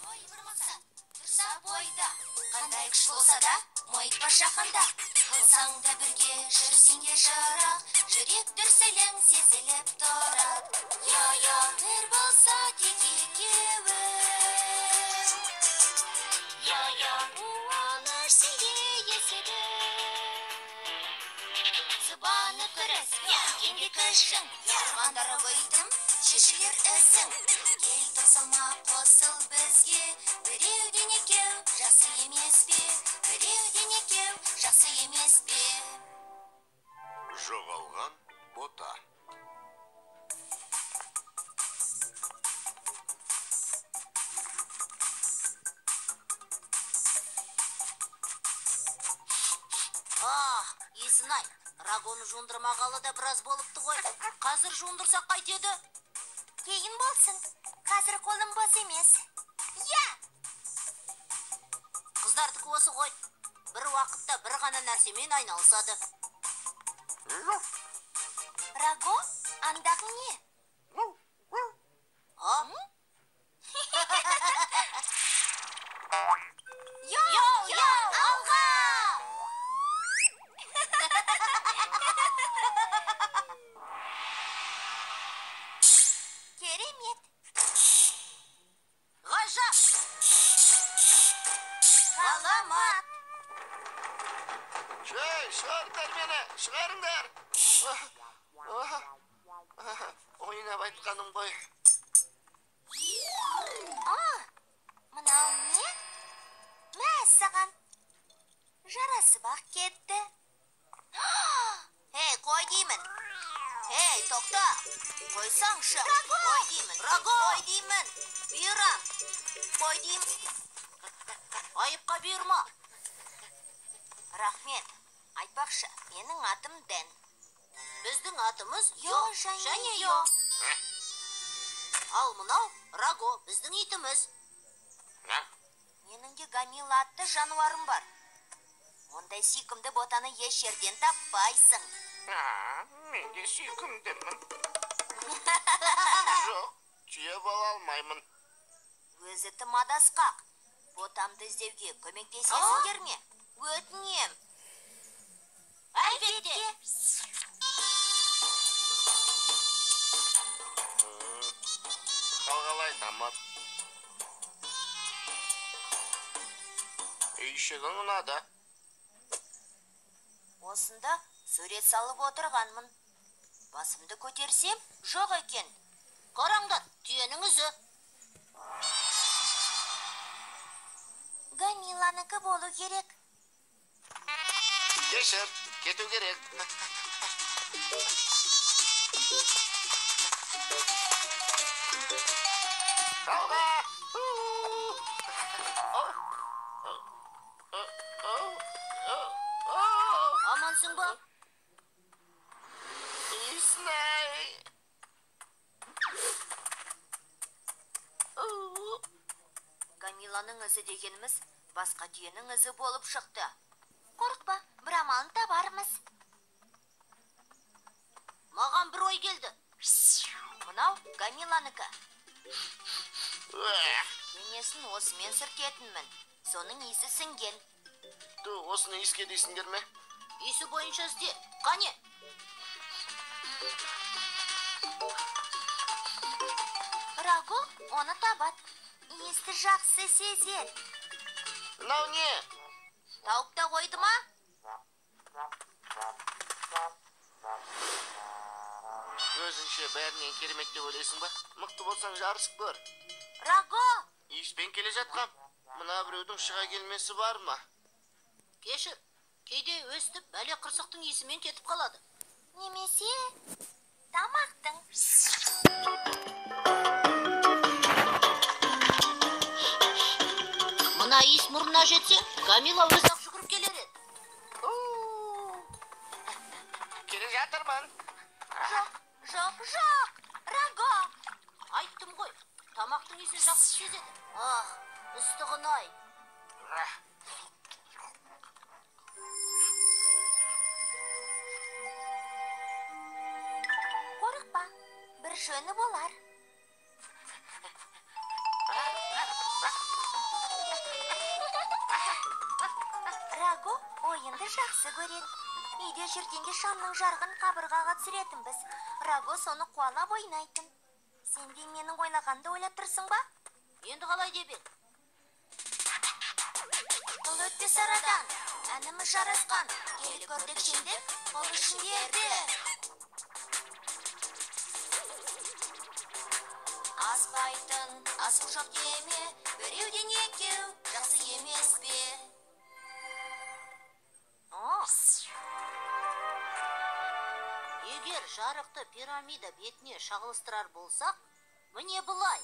Ой, бір мақсат, тұрса бойда, қандай күш болса да, мойытпа жақында. Болсаң да бірге, жүрсең де жырақ, жүрек дүрсілің сезіліп тұрады. Йо-йо, бір болса тек екеуі. Йо-йо, қуаныш сенде еседі. Сыбанып кіріс, үлкенге кішің, армандары өйтім, шешілер ісің. Кел тосылма, қосыл бізге, біреуден екеу жақсы емес пе? Біреуден екеу жақсы емес пе? Жоғалған бота. Ах, есін-ай, Рагоны жуындырмағалы да біраз болыпты ғой. Қазір жуындырсақ қайтеді? Кейін болсын, қазір қолым бос емес. Я! Қыздардікі осы ғой. Бір уақытта бір ғана нәрсемен айналысады. Раго, андағы не? А? Йо, йо, алға! Керемет! Ғажап! Ғаламат! Ей, шығарыңдар мені, шығарыңдар. Ойнап айтқаным ғой. А, мынау не? Мәссаған! Жарасып-ақ кетті. Ей, қой деймін. Ей, тоқта. Қойсаңшы. Қой деймін. Раго! Қой деймін. Бұйырам. Қой деймін. Айыпқа бұйырма. Рахмет. Айтпақшы, менің атым Дэн. Біздің атымыз Йо Йо және және Йо. Йо. Ал мынау Раго, біздің итіміз. Менің де Гамила атты жануарым бар. Ондай сүйкімді ботаны еш жерден таппайсың. Мен де сүйкімдімін. Жоқ, түйе бола алмаймын. Өзі тым адасқақ. Ботамды іздеуге көмектесесіңдер ме? Өтінем. Әлбетте. Қалғалай тамыр. Үйшігің ұнады. Осында сурет салып отырғанмын. Басымды көтерсем, жоқ екен. Қараңдар, түйенің ізі. Гамиланыкі болу керек. Кешір, кету керек. Қалға! Амансың ба? Иісін-ай! Гамиланың ізі дегеніміз басқа түйенің ізі болып шықты. Қорықпа, бір амалын табармыз. Маған бір ой келді. Мынау Гамиланыкі. Денесін осымен сүртетінмін. Соның иісі сіңген. Ту, осыны иіске дейсіңдер ме? Иісі бойынша ізде. Қане? Раго оны табады. Иісті жақсы сезеді. Мынау не? Тауып та қойды ма? Өзіңше бәрінен керемет деп ойлайсың ба? Мықты болсаң жарысып көр. Раго! Иіспен келе жатқам. Мына біреудің шыға келмесі бар ма? Кешір, кейде өстіп бәле қырсықтың иісімен кетіп қалады. Немесе тамақтың. Мына иіс мұрнына жетсе, Гамила өзі-ақ жүгіріп келер еді. Келе жатырмын. Жоқ, жоқ, жоқ! Раго! Айттым ғой, тамақтың иісін жақсы сезеді. Ах, ыстығын-ай! Қорықпа, бір жөні болар. ойынды жақсы көреді. Үйде жүргенде шамның жарығын қабырғаға түсіретінбіз. Раго соны қуалап ойнайтын. Сен де менің ойнағанды ойлап тұрсың ба? Енді қалай деп едің? Бұл өтпес арадан, әніміз жарасқан. Келіп көрдік жеңдік, қол ұшын берді. Аспайтын асу жоқ деме, біреуден екеу жақсы емес пе? Егер жарықты пирамида бетіне шағылыстырар болсақ, міне былай.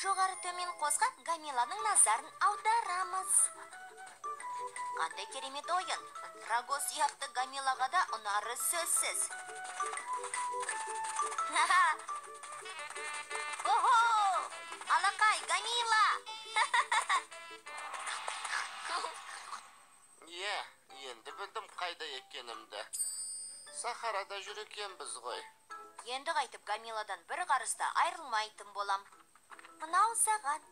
Жоғары төмен қозғап, Гамиланың назарын аударамыз. Қандай керемет ойын. Раго сияқты Гамилаға да ұнары сөзсіз. Охо! Алақай, Гамила! Иә, енді білдім қайда екенімді. Сахарада жүр екенбіз ғой. Енді қайтып Гамиладан бір қарыста айырылмайтын болам. Мынау саған.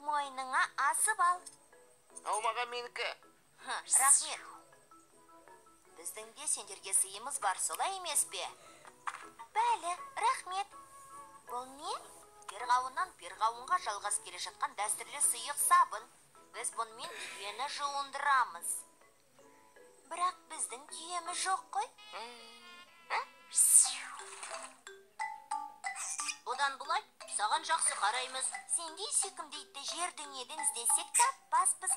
Мойныңа асып ал. Ау, маған менікі. Рахмет. Біздің де сендерге сыйымыз бар, солай емес пе? Бәлі, рахмет. Бұл не? Перғауыннан перғауынға жалғасып келе жатқан дәстүрлі сұйық сабын. Біз бұнымен түйені жуындырамыз. Бірақ біздің түйеміз жоқ қой. Бұдан былай саған жақсы қараймыз. Сендей сүйкімді итті жер дүниеден іздесек таппаспыз.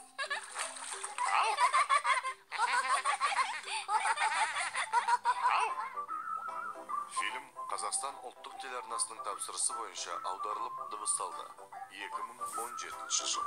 Фильм Қазақстан ұлттық телеарнасының тапсырысы бойынша аударылып дыбысталды. 2017 жыл.